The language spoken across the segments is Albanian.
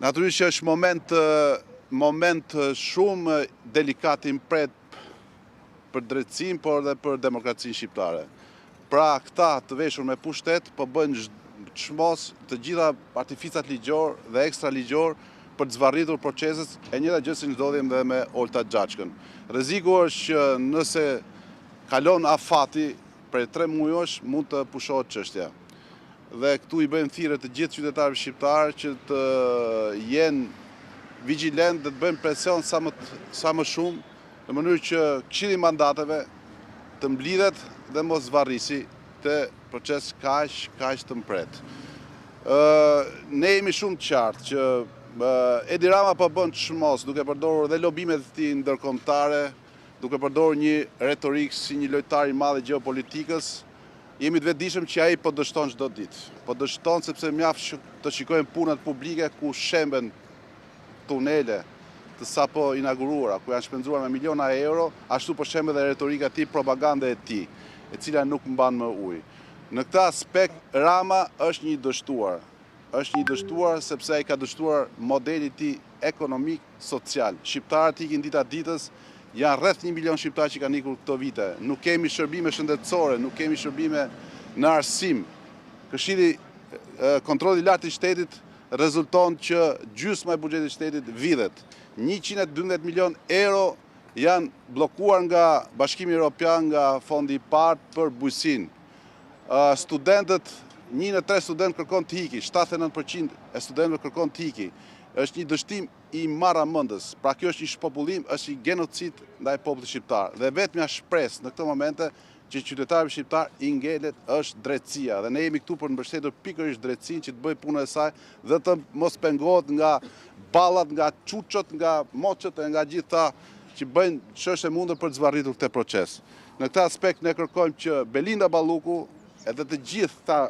Natyrisht që është moment moment shumë delikat i mprehtë për drejtësinë, por edhe për demokracinë shqiptare. Pra këta të veshur me pushtet po bëjnë çmos të gjitha artificat ligjor dhe ekstraligjor për të zvarritur proceset, e njëjta gjë si ndodhi dhe me Olta Xhaçkën. Rreziku është që nëse kalon afati prej 3 mujosh mund të pushohet çështja. Dhe këtu i bëjmë thirrje të gjithë qytetarëve shqiptarë që të jenë vigjilent dhe të bëjnë presion sa më sa më shumë në mënyrë që Këshilli i Mandateve të mblidhet dhe mos zvarrisi këtë proces kaq kaq të mprehtë. Ë ne jemi shumë të qartë që Edi Rama po bën çmos duke përdorur dhe lobimet e tij ndërkombëtare, duke përdorur një retorikë si një lojtar i madh i gjeopolitikës, jemi të vetëdijshëm që ai po dështon çdo ditë. Po dështon sepse mjaft të shikojmë punët publike ku shemben tunele të sapo inauguruara, ku janë shpenzuar me miliona euro, ashtu po shembet dhe retorika e tij, propaganda e tij, e cila nuk mban më ujë. Në këtë aspekt, Rama është një i dështuar. Është një i dështuar sepse ai ka dështuar modeli i tij ekonomik, social. Shqiptarët ikin dita ditës, janë rreth 1 milion shqiptarë që kanë ikur këto vite. Nuk kemi shërbime shëndetësore, nuk kemi shërbime në arsim. Këshilli Kontrolli i Lartë i Shtetit rezulton që gjysma e buxhetit të shtetit vidhet. 112 milion euro janë bllokuar nga Bashkimi Evropian nga fondi IPARD për bujqësinë. Studentët, një në tre studentë kërkon të iki, 79% e studentëve kërkon të iki. Është një dështim i marramendës. Pra kjo është një shpopullim, është një genocid ndaj popullit shqiptar. Dhe vetmja shpresë në këto momente që qytetarëve shqiptar i ngelet është drejtësia. Dhe ne jemi këtu për të mbështetur pikërisht drejtësinë që të bëjë punën e saj dhe të mos pengohet nga ballat, nga çuçët, nga moçët e nga gjithë ata që bëjnë ç'është e mundur për të zvarritur këtë proces. Në këtë aspekt ne kërkojmë që Belinda Balluku edhe të gjithë këta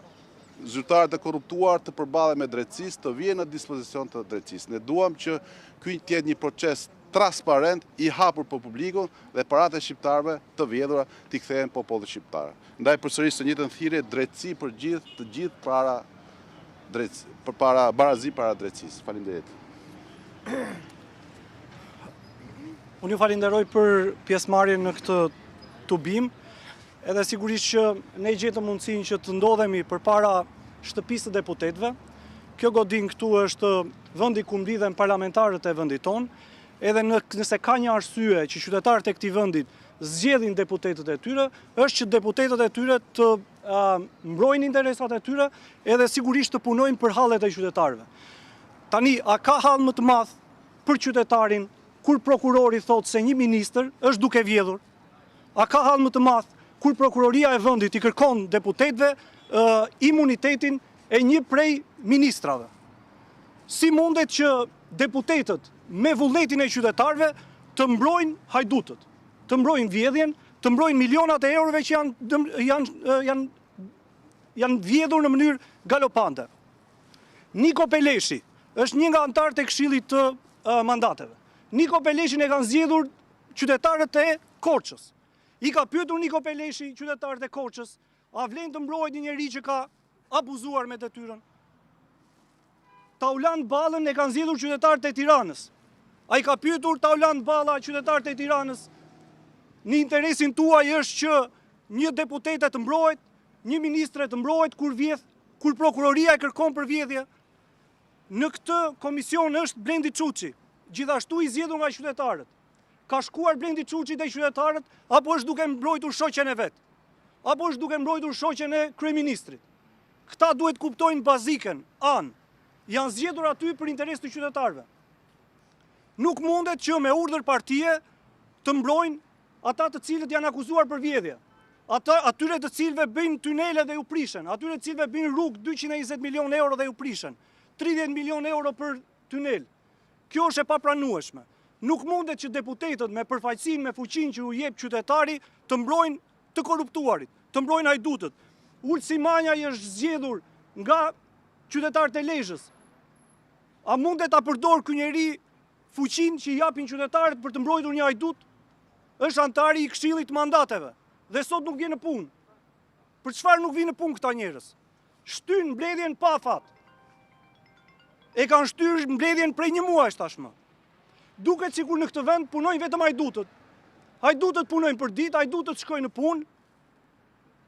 zyrtarët e korruptuar të përballen me drejtësisë, të vihen në dispozicion të drejtësisë. Ne duam që ky të jetë një proces transparent, i hapur për publikun dhe paratë e shqiptarëve të vjedhura t'i kthehen popullit shqiptar. Ndaj përsëris të njëjtën thirrje drejtësi për gjithë, të gjithë para drejtësi, përpara barazi para drejtësisë. Faleminderit. Unë ju falenderoj për pjesëmarrjen në këtë tubim. Edhe sigurisht që ne gjetëm mundësinë që të ndodhemi përpara shtëpisë së deputetëve. Kjo godinë këtu është vendi ku mblidhen parlamentarët e vendit tonë. Edhe në, nëse ka një arsye që qytetarët e këtij vendit zgjedhin deputetët e tyre, është që deputetët e tyre të mbrojnë interesat e tyre edhe sigurisht të punojnë për hallet e qytetarëve. Tani, a ka hall më të madh për qytetarin kur prokurori thotë se një ministër është duke vjedhur? A ka hall më të madh kur prokuroria e vendit i kërkon deputetëve imunitetin e një prej ministrave? Si mundet që deputetët me vullnetin e qytetarëve të mbrojnë hajdutët, të mbrojnë vjedhjen, të mbrojnë milionat e eurove që janë janë janë janë vjedhur në mënyrë galopante. Niko Peleshi është një nga anëtarët e Këshillit të Mandateve. Niko Peleshin e kanë zgjedhur qytetarët e Korçës. I ka pyetur Niko Peleshi qytetarët e Korçës, a vlen të mbrohet një njeri që ka abuzuar me detyrën? Taulant Ballën e kanë zgjedhur qytetarët e Tiranës. A i ka pyetur Taulant Balla qytetarët e Tiranës? Në interesin tuaj është që një deputete të mbrohet, një ministre të mbrohet kur vjedh, kur prokuroria e kërkon për vjedhje. Në këtë komision është Blendi Çuçi, gjithashtu i zgjedhur nga qytetarët. Ka shkuar Blendi Çuçi te qytetarët apo është duke mbrojtur shoqen e vet? Apo është duke mbrojtur shoqen e kryeministrit? Këta duhet të kuptojnë baziken, anë. Janë zgjedhur aty për interes të qytetarëve. Nuk mundet që me urdhër partie të mbrojnë ata të cilët janë akuzuar për vjedhje. Ata, atyre të cilëve bëjnë tunele dhe ju prishen, atyre të cilëve bëjnë rrugë 220 milion euro dhe ju prishen, 30 milion euro për tunel. Kjo është e papranueshme. Nuk mundet që deputetët me përfaqësinë, me fuqinë që u jep qytetari të mbrojnë të korruptuarit, të mbrojnë hajdutët. Ulsi Manja është zgjedhur nga qytetarët e Lezhës. A mundet ta përdorë ky njeri fuqinë që i japin qytetarët për të mbrojtur një hajdut? Është anëtari i Këshillit të Mandateve dhe sot nuk vjen në punë. Për çfarë nuk vijnë në punë këta njerëz? Shtyn mbledhjen pa afat. E kanë shtyrë mbledhjen prej një muajsh tashmë. Duket sikur në këtë vend punojnë vetëm hajdutët. Hajdutët punojnë për ditë, hajdutët shkojnë në punë.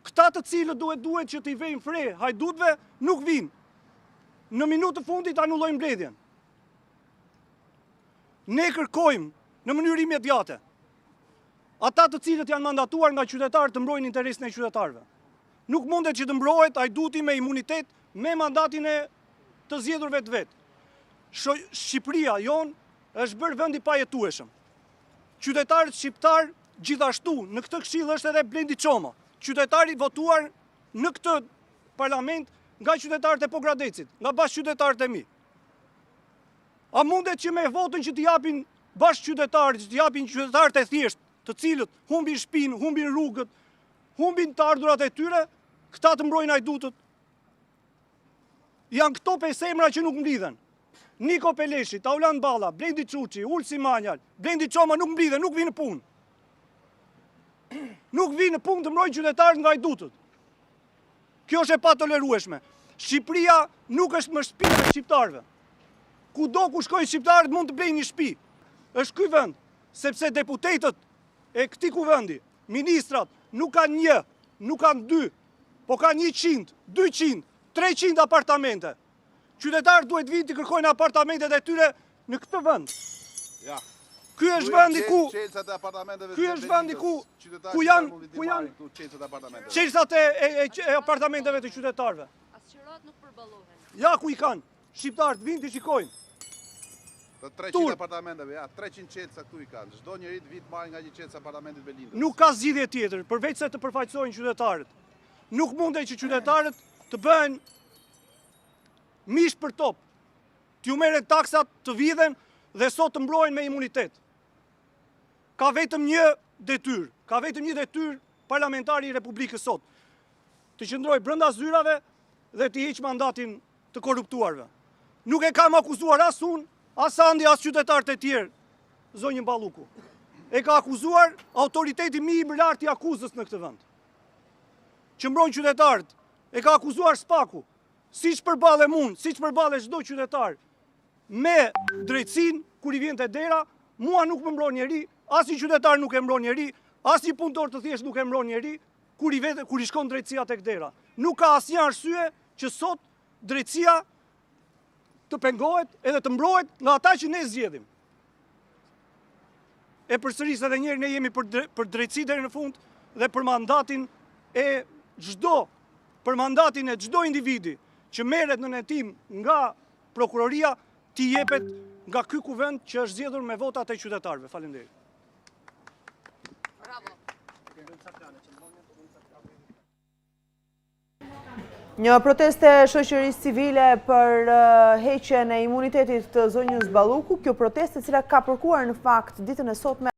Këta të cilët duhet duhet që t'i vejnë fre hajdutëve, nuk vijnë. Në minutë të fundit anullojnë mbledhjen. Ne kërkojmë në mënyrë imediate ata të cilët janë mandatuar nga qytetarët të mbrojnë interesin e qytetarëve. Nuk mundet që të mbrohet hajduti me imunitet me mandatin e të zgjedhurve të vet. Shqipëria jonë është bërë vend i pajetueshëm. Qytetarët shqiptarë gjithashtu në këtë këshill është edhe Blendi Çomo, qytetar i votuar në këtë parlament nga qytetarët e Pogradecit, nga bashkëqytetarët e mi. A mundet që me votën që t'i japin bashkëqytetarët, që t'i japin qytetarët e thjeshtë, të cilët humbin shpinë, humbin rrugët, humbin të ardhurat e tyre, këta të mbrojnë hajdutët? Janë këto pesë emra që nuk mblidhen. Niko Peleshi, Taulant Balla, Blendi Çuçi, Ulsi Manja, Blendi Çoma nuk mblidhen, nuk vijnë në punë. Nuk vijnë në punë të mbrojnë qytetarët nga hajdutët. Kjo është e patolerueshme. Shqipëria nuk është më shtëpia e shqiptarëve. Kudo ku shkojnë shqiptarët mund të blejnë një shtëpi. Është ky vend, sepse deputetët e këtij kuvendi, ministrat nuk kanë një, nuk kanë dy, po kanë 100, 200, 300 apartamente. Qytetarët duhet vijnë të kërkojnë apartamentet e tyre në këtë vend. Ja. Ky është vendi ku çelësat e apartamenteve. Ky është vendi ku ku janë ku janë çelësat e apartamenteve. Çelësat e e e apartamenteve të qytetarëve. As qiratë nuk përballohen. Ja ku i kanë. Shqiptarët vijnë të shikojnë. Të 300 apartamenteve, ja, 300 çelësa këtu i kanë. Çdo njeri të vijë të marrë nga një çelës apartamentit Belindës. Nuk ka zgjidhje tjetër, përveç se të përfaqësojnë qytetarët. Nuk mundet që qytetarët të bëhen mish për top. T'ju merren taksat, të vidhen dhe sot të mbrohen me imunitet. Ka vetëm një detyrë, ka vetëm një detyrë parlamentari i Republikës sot. Të qëndrojë brenda zyrave dhe t'i heqë mandatin të korruptuarve. Nuk e kam akuzuar as unë, as Andi, as qytetarët e tjerë, zonjën Balluku. E ka akuzuar autoriteti më i lartë i akuzës në këtë vend. Që mbron qytetarët, e ka akuzuar SPAK-u, siç përballem unë, siç përballet çdo qytetar me drejtësinë kur i vjen te dera, mua nuk më mbron njeri, asnjë qytetar nuk e mbron njeri, asnjë punëtor të thjeshtë nuk e mbron njeri, kur i vete, kur i shkon drejtësia tek dera. Nuk ka asnjë arsye që sot drejtësia të pengohet edhe të mbrohet nga ata që ne zgjedhim. E përsëris edhe njëherë ne jemi për, për drejtësi deri në fund dhe për mandatin e çdo për mandatin e çdo individi që merret në hetim nga prokuroria t'i jepet nga ky kuvend që është zgjedhur me votat e qytetarëve. Faleminderit. Bravo. Një protestë e shoqërisë civile për heqjen e imunitetit të zonjës Balluku, kjo protestë e cila ka përkuar në fakt ditën e sotme.